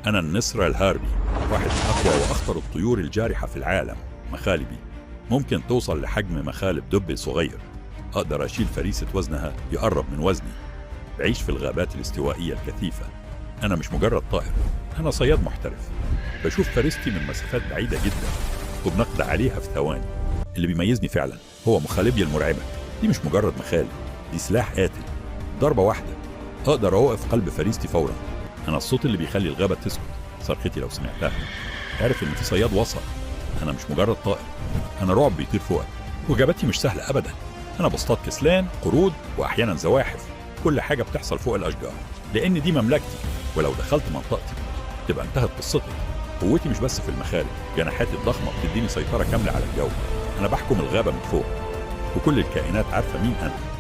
أنا النسر الهاربي، واحد من أقوى وأخطر الطيور الجارحة في العالم. مخالبي ممكن توصل لحجم مخالب دب صغير. أقدر أشيل فريسة وزنها يقرب من وزني. بعيش في الغابات الاستوائية الكثيفة. أنا مش مجرد طائر، أنا صياد محترف. بشوف فريستي من مسافات بعيدة جدا وبنقضي عليها في ثواني. اللي بيميزني فعلا هو مخالبي المرعبة. دي مش مجرد مخالب، دي سلاح قاتل. ضربة واحدة أقدر أوقف قلب فريستي فورا. أنا الصوت اللي بيخلي الغابة تسكت. صرختي لو سمعتها اعرف إن في صياد وصل. أنا مش مجرد طائر، أنا رعب بيطير فوقك. وجباتي مش سهلة أبدا. أنا بصطاد كسلان، قرود، وأحيانا زواحف. كل حاجة بتحصل فوق الأشجار، لأن دي مملكتي، ولو دخلت منطقتي تبقى انتهت قصتك. قوتي مش بس في المخالب، جناحاتي الضخمة بتديني سيطرة كاملة على الجو. أنا بحكم الغابة من فوق، وكل الكائنات عارفة مين أنا.